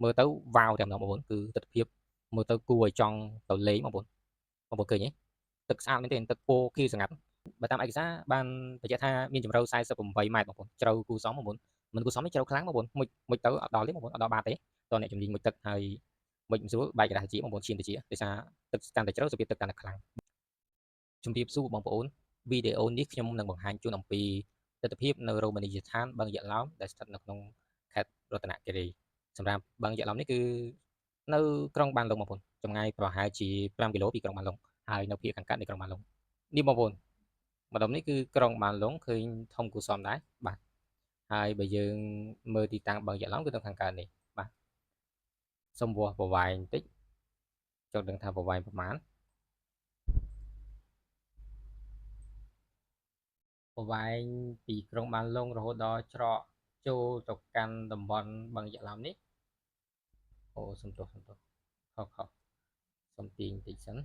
មើលទៅវ៉ាវតែម្ដងបងប្អូនគឺទស្សនភាពមើលទៅគួរឲ្យចង់ទៅលេងបងប្អូនបងប្អូនឃើញទេទឹកស្អាតមែនទេទឹកពោខៀវស្ងាត់បើតាមឯកសារបានបញ្ជាក់ថាមានជម្រៅ48ម៉ែត្របងប្អូនជ្រៅគូសមបងប្អូនមិនគូសមទេជ្រៅខ្លាំងបងប្អូនមុជមុជទៅអត់ដល់ទេបងប្អូនអត់ដល់បាតទេតើអ្នកជំនាញមុជទឹកហើយមុជមិនស្រួលបែកក្រាស់ជាបងប្អូនឈាមទៅជាដោយសារទឹកកាន់តែជ្រៅសភាពទឹកកាន់តែខ្លាំងជំរាបសួរបងប្អូនវីដេអូនេះខ្ញុំនឹងបង្ហាញជូនអំពីទស្សនភាពនៅរមណីយដ្ឋានបឹងយក្សឡោមដែលស្ថិតនៅក្នុងខេត្តរតនគិរីសម្រាប់បឹងយក្សឡោមនេះគឺនៅក្រុងបានលុងបងប្អូនចម្ងាយប្រហែលជា5គីឡូពីក្រុងបានលុងហើយនៅភាគខាងកើតនៃក្រុងបានលុងនេះបងប្អូនម្ដុំនេះគឺក្រុងបានលុងឃើញធំគួរសមដែរបាទហើយបើយើងមើលទីតាំងបឹងយក្សឡោមគឺនៅខាងកើតនេះបាទសូមវាស់ប្រវែងបន្តិចចង់ដឹងថាប្រវែងប្រមាណប្រវែងពីក្រុងបានលុងរហូតដល់ច្រកចូលទៅកាន់តំបន់បឹងយក្សឡោមនេះអូសំទោសសំទោសខុសខុសសំទាញតិចសិន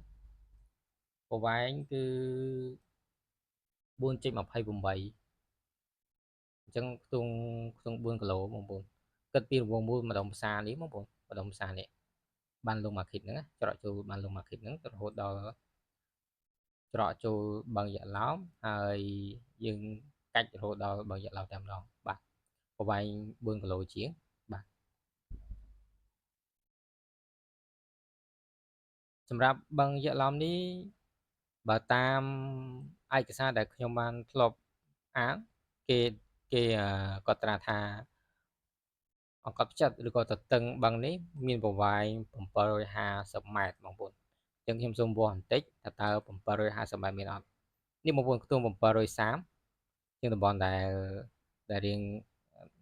ប្រវែងគឺ4.28អញ្ចឹងខ្ទង់ខ្ទង់4គីឡូបងប្អូនគិតពីរង្វង់មូលម្ដុំផ្សារនេះបងប្អូនម្ដុំផ្សារនេះបានលង market ហ្នឹងច្រកចូលបានលង market ហ្នឹងរហូតដល់ច្រកចូលបឹងយក្សឡោមហើយយើងកាច់រហូតដល់បឹងយក្សឡោមតែម្ដងបាទប្រវែង4គីឡូជាងបាទសម្រាប់បឹងយក្សឡោមនេះបើតាមឯកសារដែលខ្ញុំបានធ្លាប់អានគេគេកត់ត្រាថាអង្កត់ផ្ចិតឬក៏ទទឹងបឹងនេះមានប្រវែង750ម៉ែត្របងប្អូនអញ្ចឹងខ្ញុំសូមវាស់បន្តិចថាតើ750ម៉ែត្រមានអត់នេះបងប្អូនខ្ទង់730ជាងតំបន់ដែលដែលរៀង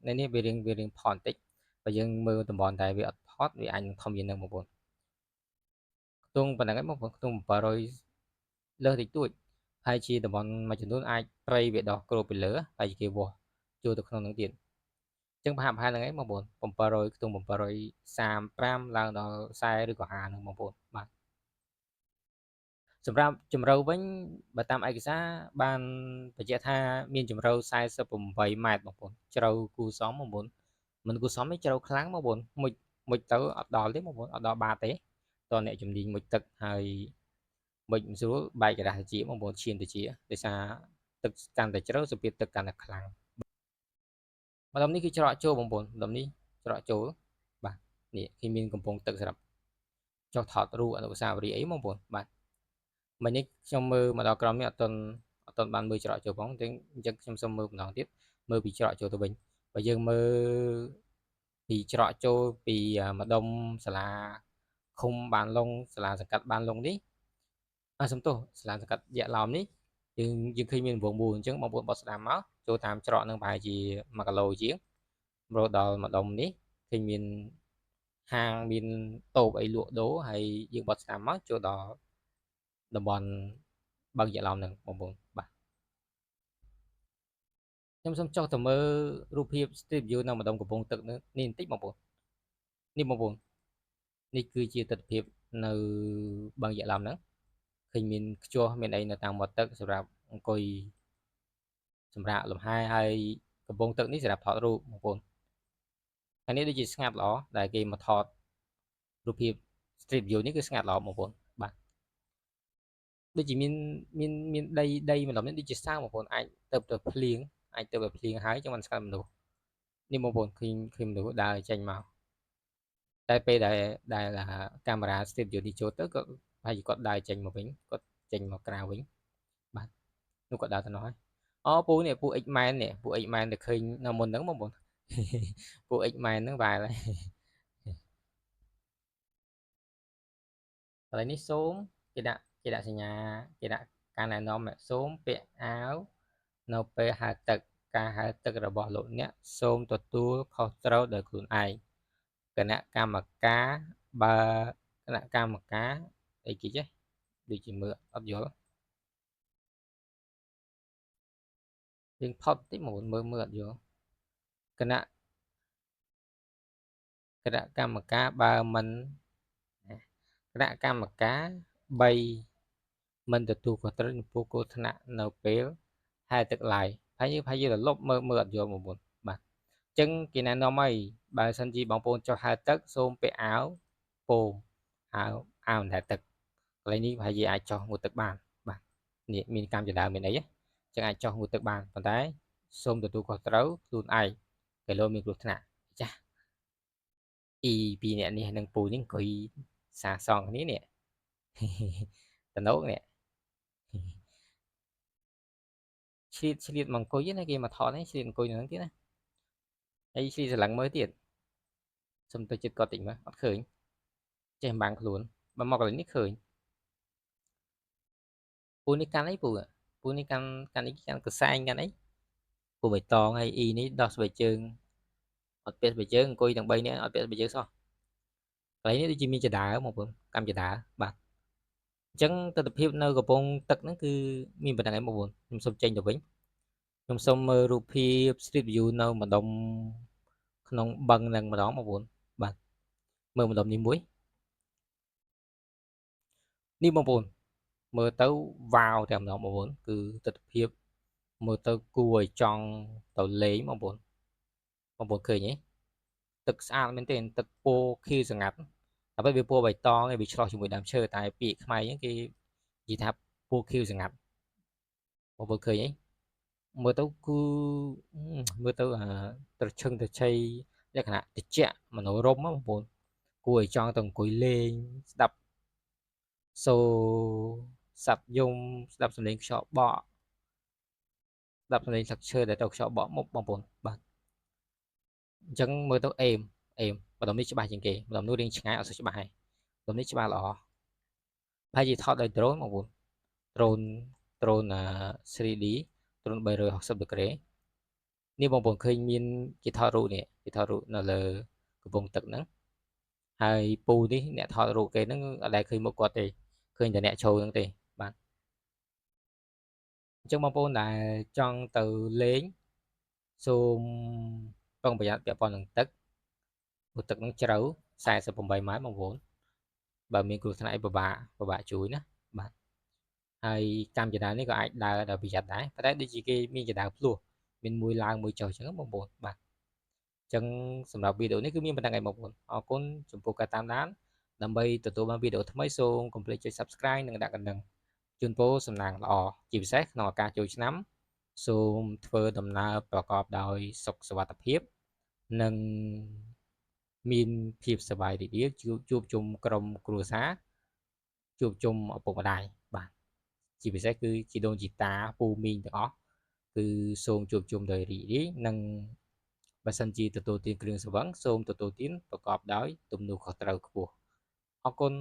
នៅនេះវារៀងវារៀងផតបន្តិចបើយើងមើលតំបន់ដែលវាអត់ផតវាអាចនឹងធំជាងនឹងបងប្អូនខ្ទង់ប៉ុណ្ណឹងឯងបងប្អូនខ្ទង់700លើសតិចតួចហើយជាតំបន់មួយចំនួនអាចព្រៃវាដោះគ្របពីលើហើយគេវាស់ចូលទៅក្នុងនឹងទៀតអញ្ចឹងប្រហាក់ប្រហែលហ្នឹងឯងបងប្អូន700ខ្ទង់735ឡើងដល់40ឬក៏50ហ្នឹងបងប្អូនបាទសម្រាប់ជម្រៅវិញបើតាមឯកសារបានបញ្ជាក់ថាមានជម្រៅ48ម៉ែត្របងប្អូនជ្រៅគូសមបងប្អូនមិនគូសមទេជ្រៅខ្លាំងបងប្អូនមុជមុជទៅអត់ដល់ទេបងប្អូនអត់ដល់បាតទេតើអ្នកជំនាញមុជទឹកហើយមុជមិនស្រួលបែកក្រាស់ជាបងប្អូនឈាមទៅជាដោយសារទឹកកាន់តែជ្រៅសភាពទឹកកាន់តែខ្លាំងម្ដុំនេះគឺច្រកចូលបងប្អូនម្ដុំនេះច្រកចូលបាទនេះគេមានកំពង់ទឹកសម្រាប់ចុះថតរូបអនុស្សាវរីយ៍អីបងប្អូនបាទមិញនេះខ្ញុំមើលមកដល់ក្រោមនេះអត់ទាន់អត់ទាន់បានមើលច្រកចូលផងអញ្ចឹងខ្ញុំសូមមើលម្ដងទៀតមើលពីច្រកចូលទៅវិញបើយើងមើលពីច្រកចូលពីម្ដុំសាលាឃុំបានលុងសាលាសង្កាត់បានលុងនេះអសំទោសសាលាសង្កាត់យក្សឡោមនេះយើងយើងឃើញមានវងមូលអញ្ចឹងបងប្អូនបត់ស្ដាំមកចូលតាមច្រកនឹងប្រហែលជា1គីឡូជាងរហូតដល់ម្ដុំនេះឃើញមានហាងមានតូបអីលក់ដូរហើយយើងបត់ស្ដាំមកចូលដល់តំបន់បឹងយក្សឡោមហ្នឹងបងប្អូនបាទខ្ញុំសូមចុះទៅមើលរូបភាព Street View នៅម្ដុំកំពង់ទឹកនេះបន្តិចបងប្អូននេះបងប្អូននេះគឺជាទស្សនភាពនៅបឹងយក្សឡោមហ្នឹងឃើញមានខ្ជាស់មានអីនៅតាមមាត់ទឹកសម្រាប់អង្គុយសម្រាប់លំហែហើយកំពង់ទឹកនេះសម្រាប់ថតរូបបងប្អូនហើយនេះដូចជាស្ងាត់ល្អដែលគេមកថតរូបភាព Street View នេះគឺស្ងាត់ល្អបងប្អូនបាទដូចជាមានមានមានដីដីម្ដុំនេះដូចជាសើបងប្អូនអាចទៅទៅភ្លៀងអាចទៅទៅភ្លៀងហើយចឹងមិនស្កាត់មនុស្សនេះបងប្អូនឃើញឃើញមនុស្សដើរចេញមកតែពេលដែលដែលកាមេរ៉ា Street View នេះចូលទៅក៏ប្រហែលជាគាត់ដើរចេញមកវិញគាត់ចេញមកក្រៅវិញបាទនោះគាត់ដើរទៅនោះហើយអូពូនេះពូ X-Man នេះពូ X-Man ដែលឃើញនៅមុនហ្នឹងបងប្អូនពូ X-Man ហ្នឹងវ៉ែលហើយកន្លែងនេះសូមគេដាក់គេដាក់សញ្ញាគេដាក់ការណែនាំសូមពាក់អាវនៅពេលហែលទឹកការហែលទឹករបស់លោកអ្នកសូមទទួលខុសត្រូវដោយខ្លួនឯងគណៈកម្មការបើគណៈកម្មការអីគេចេះដូចជាមើលអត់យល់យើងផុតតិចមកមើលមើលអត់យល់គណៈគណៈកម្មការបើមិនគណៈកម្មការ3មិនទទួលខុសត្រូវចំពោះគ្រោះថ្នាក់នៅពេលហែលទឹកឡាយហើយយើងហើយយើងទៅលុបមើលមើលអត់យល់បងប្អូនបាទ ចឹងគេណែនាំឲ្យបើសិនជាបងប្អូនចុះហែលទឹកសូមពាក់អាវពោមអាវអាវអណ្ដែតទឹកកន្លែងនេះប្រហែលជាអាចចុះងូតទឹកបានបាទនេះមានកម្មចដើមានអីចឹងអាចចុះងូតទឹកបានប៉ុន្តែសូមទទួលខុសត្រូវខ្លួនឯងគីឡូមានគ្រោះថ្នាក់ចាស់អ៊ីពីរអ្នកនេះនិងពូនេះអង្គុយសាសងគ្នានេះតំណោកនេះឆ្លៀតឆ្លៀតមកអង្គុយណាគេមកថតនេះឆ្លៀតអង្គុយនៅហ្នឹងទៀតណាហើយឆ្លៀតស្រឡឹងមើលទៀតសុំទៅចិត្តគាត់តិចមើលអត់ឃើញចេះបាំងខ្លួនបើមកកន្លែងនេះឃើញពូនេះកាន់អីពូពូនេះកាន់កាន់អីកាន់កសែងកាន់អីពូបៃតងហើយអ៊ីនេះដោះស្បែកជើងអត់ពាក់ស្បែកជើងអង្គុយទាំង3នាក់អត់ពាក់ស្បែកជើងសោះកន្លែងនេះដូចជាមានចដើមកបងកម្មចដើបាទអញ្ចឹងទស្សនភាពនៅកំពង់ទឹកហ្នឹងគឺមានប៉ុណ្្នឹងឯងបងប្អូនខ្ញុំសូមចេញទៅវិញខ្ញុំសូមមើលរូបភាព Street View នៅម្ដុំក្នុងបឹងនឹងម្ដងបងប្អូនបាទមើលម្ដុំនេះមួយនេះបងប្អូនមើលទៅវ៉ាវតែម្ដងបងប្អូនគឺទស្សនភាពមើលទៅគួរឲ្យចង់ទៅលេងបងប្អូនបងប្អូនឃើញទេទឹកស្អាតមែនទែនទឹកពណ៌ខៀវស្ងាត់តែពេលវាពណ៌បៃតងឯងវាឆ្លោះជាមួយដើមឈើតែពាក្យខ្មែរហ្នឹងគេនិយាយថាពណ៌ខៀវស្ងាត់បងប្អូនឃើញទេមើលទៅគឺមើលទៅអាត្រឈឹងត្រឆៃលក្ខណៈត្រជាក់មនោរម្យបងប្អូនគួរឲ្យចង់ទៅអង្គុយលេងស្ដាប់សូសត្វយំស្ដាប់សំឡេងខ្យល់បក់ស្ដាប់សំឡេងស្លឹកឈើដែលទៅខ្យល់បក់មុខបងប្អូនបាទអញ្ចឹងមើលទៅអេមអេមម្ដុំនេះច្បាស់ជាងគេម្ដុំនោះរៀងឆ្ងាយអត់សូវច្បាស់ហើយម្ដុំនេះច្បាស់ល្អប្រហែលជាថតដោយ drone បងប្អូន drone drone 3D drone 360 ដឺក្រេនេះបងប្អូនឃើញមានគេថតរូបនេះគេថតរូបនៅលើកំពង់ទឹកហ្នឹងហើយពូនេះអ្នកថតរូបគេហ្នឹងអត់ដែលឃើញមុខគាត់ទេឃើញតែអ្នកចូលហ្នឹងទេបាទអញ្ចឹងបងប្អូនដែលចង់ទៅលេងសូមប្រុងប្រយ័ត្នពាក់ព័ន្ធនឹងទឹកព្រោះទឹកហ្នឹងជ្រៅ48ម៉ែត្របងប្អូនបើមានគ្រោះថ្នាក់អីពិបាកពិបាកជួយណាបាទហើយកម្មចរានេះក៏អាចដើរដោយប្រយ័ត្នដែរប៉ុន្តែដូចជាគេមានចរាភ្លោះមានមួយឡើងមួយចុះអញ្ចឹងបងប្អូនបាទអញ្ចឹងសម្រាប់វីដេអូនេះគឺមានប៉ុណ្្នឹងឯងបងប្អូនអរគុណចំពោះការតាមដានដើម្បីទទួលបានវីដេអូថ្មីសូមកុំភ្លេចចុច Subscribe និងដាក់កណ្ដឹងជូនពរសំណាងល្អជាពិសេសក្នុងឱកាសចូលឆ្នាំសូមធ្វើដំណើរប្រកបដោយសុខសុវត្ថិភាពនិងមានភាពសប្បាយរីករាយជួបជុំក្រុមគ្រួសារជួបជុំឪពុកម្ដាយបាទជាពិសេសគឺជីដូនជីតាពូមីងទាំងអស់គឺសូមជួបជុំដោយរីករាយនិងបើសិនជាទទួលទានគ្រឿងស្រវឹងសូមទទួលទានប្រកបដោយទំនួលខុសត្រូវខ្ពស់អរគុណ